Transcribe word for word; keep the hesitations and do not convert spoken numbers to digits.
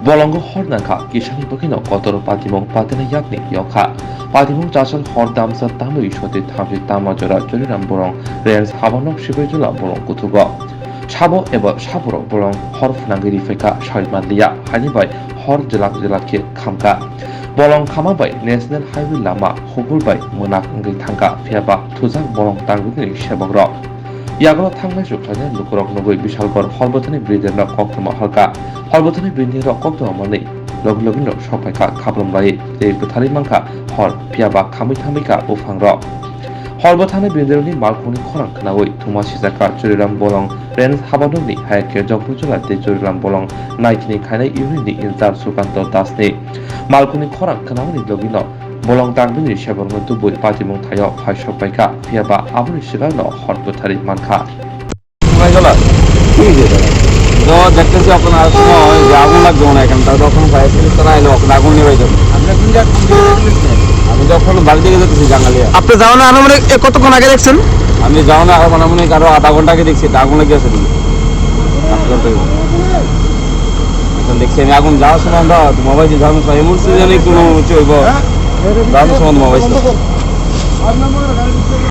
Bolongo hor nangkha, kisani bagwino kotoro patimung patina yakni yokha. Patimung chasal hor damsa tamwi soti thamsi tama jora Churiram bolong range habanok Sibaijula bolong kuthugo. Sabo eba saborok bolong hor phwnangwi riphai kha sai manliya, haini bai hor jwlak jwlak khe khamkha. Bolong khama bai National Highway lama hukul bai mwnak wngwi thangkha, phiyaba thujak bolong tangbini sebokrok. Yagulo thangnai chukhlainai lukurok nugwi Bishalgarh Horbwthani Brinderno koktwma halkha. Horbwthani Brinderno koktwma manwi logi logino sokphaikha khaprum bai tei bwtharwi mankha hor, phiyaba khamwi thamwikha buphangrok. Horbwthani Brinderni malkhungni khorang khnaui thuma sijakha Churiram bolong range habanokni, hai khe Jongpui Chula tei Churiram bolong naithini khainai unitni in-charge Sukanto Dasni. Malkhungni khorang khnaui logino bolong tangbini seborokno tubui patimung thaio phai sokpaikha, phiyaba aboni swkangno hor bwtharwi mankha. ভাই চলো। ঠিক আছে দাদা। তো দেখতেছি আপনার সময় যে আগুন লাগবে মনে হয় এখানটা, তখন ফায়ার সার্ভিস তারা এলো, ওখানে আগুন নিয়ে যাবে। আপনি কোন জায়গা, কোন জায়গা থেকে দেখলেন? আমি যখন বাড়ি থেকে যাচ্ছি জাঙ্গালিয়া। আপনি যাওয়ার আনুমানিক এ, কতক্ষণ আগে দেখছেন? আমি যাওয়ার আগে আনুমানিক আরো আধা ঘন্টা আগে দেখছি, এটা আগুন লেগে আছে কিন্তু। আধা ঘন্টা হইব। এখন দেখছি আমি আগুন যাওয়ার সময় আমরা ধোঁয়া পাইছি, যাওয়ার সময় এমন সিজনে কোনো কিছু হইব, যাওয়ার সময় ধোঁয়া পাইছি।